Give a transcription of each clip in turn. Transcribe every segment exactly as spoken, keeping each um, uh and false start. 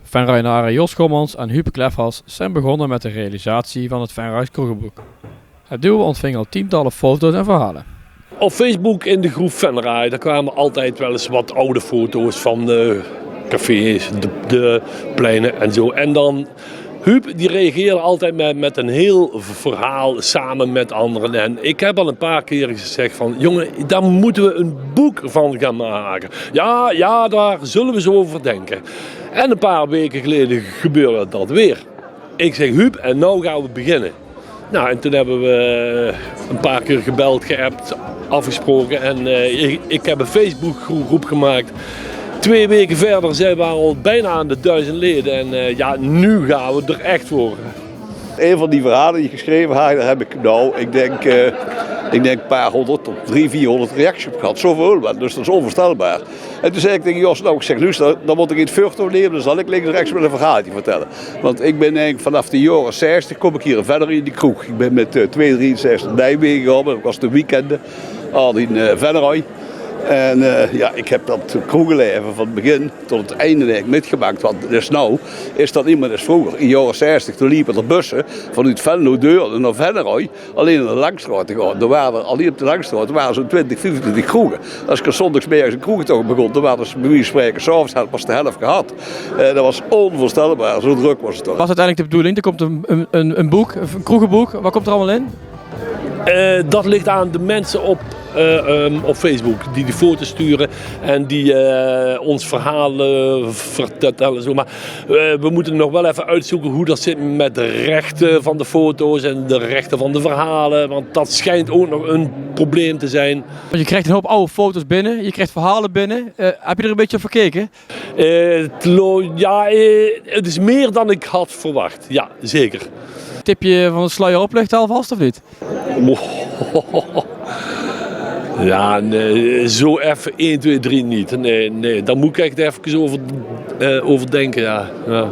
Venrayenaren Jos Gommans en Huub Kleffers zijn begonnen met de realisatie van het Venrays kroegenboek. Het duo ontving al tientallen foto's en verhalen. Op Facebook in de groep Venray, daar kwamen altijd wel eens wat oude foto's van de cafés, de, de pleinen en zo. En dan Huub, die reageerde altijd met, met een heel verhaal samen met anderen. En ik heb al een paar keer gezegd van: "Jongen, daar moeten we een boek van gaan maken." "Ja, ja, daar zullen we zo over denken." En een paar weken geleden gebeurde dat weer. Ik zeg: "Huub, en nou gaan we beginnen." Nou, en toen hebben we een paar keer gebeld, geappt, afgesproken. En eh, ik, ik heb een Facebookgroep gemaakt. Twee weken verder zijn we al bijna aan de duizend leden. En eh, ja, nu gaan we er echt voor. Een van die verhalen die ik geschreven had, daar heb ik, nou, ik denk, eh, ik denk een paar honderd tot drie, vierhonderd reacties op gehad. Zoveel, man. Dus dat is onvoorstelbaar. En toen zei ik tegen Jos: "Nou," ik zeg, "luister, dan moet ik het voortouw nemen, dan zal ik links en rechts wel een verhaaltje vertellen." Want ik ben eigenlijk vanaf de jaren zestig kom ik hier in Venray in die kroeg. Ik ben met eh, twee, drie, zes naar Nijmegen gegaan, ik was de weekenden al in eh, Venray. En eh, ja, ik heb dat kroegenleven van het begin tot het einde eigenlijk mitgemaakt. Want dus nou is dat niet meer als vroeger. In de jaren zestig, toen liepen er bussen vanuit Venlo Deurne naar Venray. Alleen aan de Langstraat te gaan. Er waren er, alleen op de Langstraat waren zo'n twintig, vijfentwintig kroegen. Als ik 's zondags bij een kroeg toch begon, dan waren ze bij wijze van spreken, 's avonds had pas de helft gehad. Eh, dat was onvoorstelbaar, zo druk was het toch. Was uiteindelijk de bedoeling, er komt een, een, een, een boek, een kroegenboek. Wat komt er allemaal in? Eh, dat ligt aan de mensen op, eh, ehm, op Facebook die die foto's sturen en die eh, ons verhalen vertellen. Zo. Maar eh, we moeten nog wel even uitzoeken hoe dat zit met de rechten van de foto's en de rechten van de verhalen. Want dat schijnt ook nog een probleem te zijn. Want je krijgt een hoop oude foto's binnen, je krijgt verhalen binnen. Eh, heb je er een beetje op verkeken? Eh, het lo- ja, eh, het is meer dan ik had verwacht. Ja, zeker. Tipje van de sluier oplichten alvast, of niet? Ja, nee, zo effe één, twee, drie niet. Nee, nee, daar moet ik echt even over, eh, over denken, ja. Ja.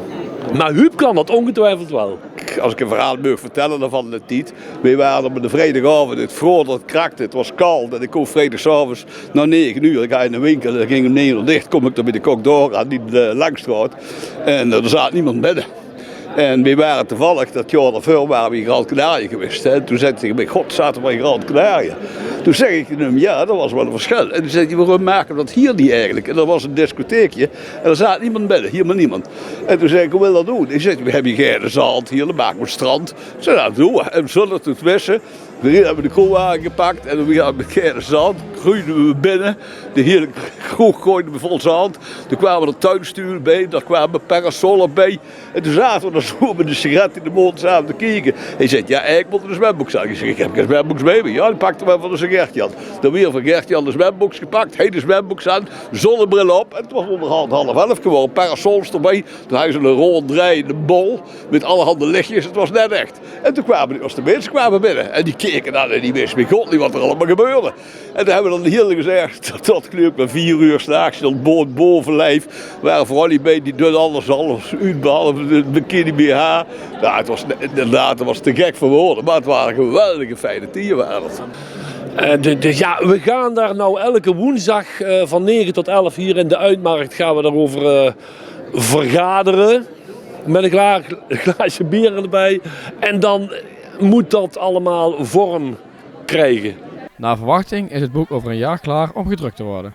Maar Huub kan dat ongetwijfeld wel. Als ik een verhaal mag vertellen van de tijd. Wij waren op een vrijdagavond, het vroor, het krakte, het was koud. En ik kom vrijdagavond na negen uur, ik ga in de winkel, dat ging om negen uur dicht, kom ik er bij de Kok door aan die eh, Langstraat. En eh, er zat niemand binnen. En we waren toevallig, dat jaar daarvoor waren we in Gran Canaria geweest. Hè. Toen zei hij tegen mij: "God, zaten we in Gran Canaria?" Toen zeg ik tegen hem: "Ja, dat was wel een verschil." En toen zei hij: "Waarom maken we dat hier niet eigenlijk?" En dat was een discotheekje. En er zat niemand binnen, helemaal niemand. En toen zei ik: "Hoe wil dat doen?" Hij zegt: "We hebben hier geen zand, hier, dan maken we strand." Ik zei: "Nou, doen we. En we zullen het weten." We hebben de koe aangepakt en we hadden met geen zand. Groeiden we binnen. De hele kroeg gooide we vol zand. Toen kwamen er tuinstoelen bij, daar kwamen parasolen bij. En toen zaten we er zo met een sigaret in de mond samen te kijken. Hij zegt: "Ja, eigenlijk moet er een zwembroek zijn." Ik zeg: "Ik heb geen zwembroek bij me." Ja, die pakte we van de Gert-Jan. Dan weer van Gert-Jan de zwembroek gepakt, hij de zwembroek aan, zonnebril op. En het was onderhand half elf geworden, parasols erbij. Toen hadden ze een ronddraaiende bol met allerhande lichtjes. Het was net echt. En toen kwamen die eerste mensen kwamen binnen. En die keken aan en die wisten bij God niet wat er allemaal gebeurde. En toen hebben we dan heel gezegd, tot, tot geloof ik maar vier uur 's nachts, tot boven, bovenlijf, waren vooral die bij die dun alles, alles uit, behalve de bikini B H. Ja, het was ne- inderdaad, het was te gek voor woorden, maar het waren geweldige fijne tijden waren het. Eh, de- de- ja, we gaan daar nou elke woensdag eh, van negen tot elf hier in de Uitmarkt gaan we daarover eh, vergaderen. Met een klaar glaasje bier erbij. En dan moet dat allemaal vorm krijgen. Naar verwachting is het boek over een jaar klaar om gedrukt te worden.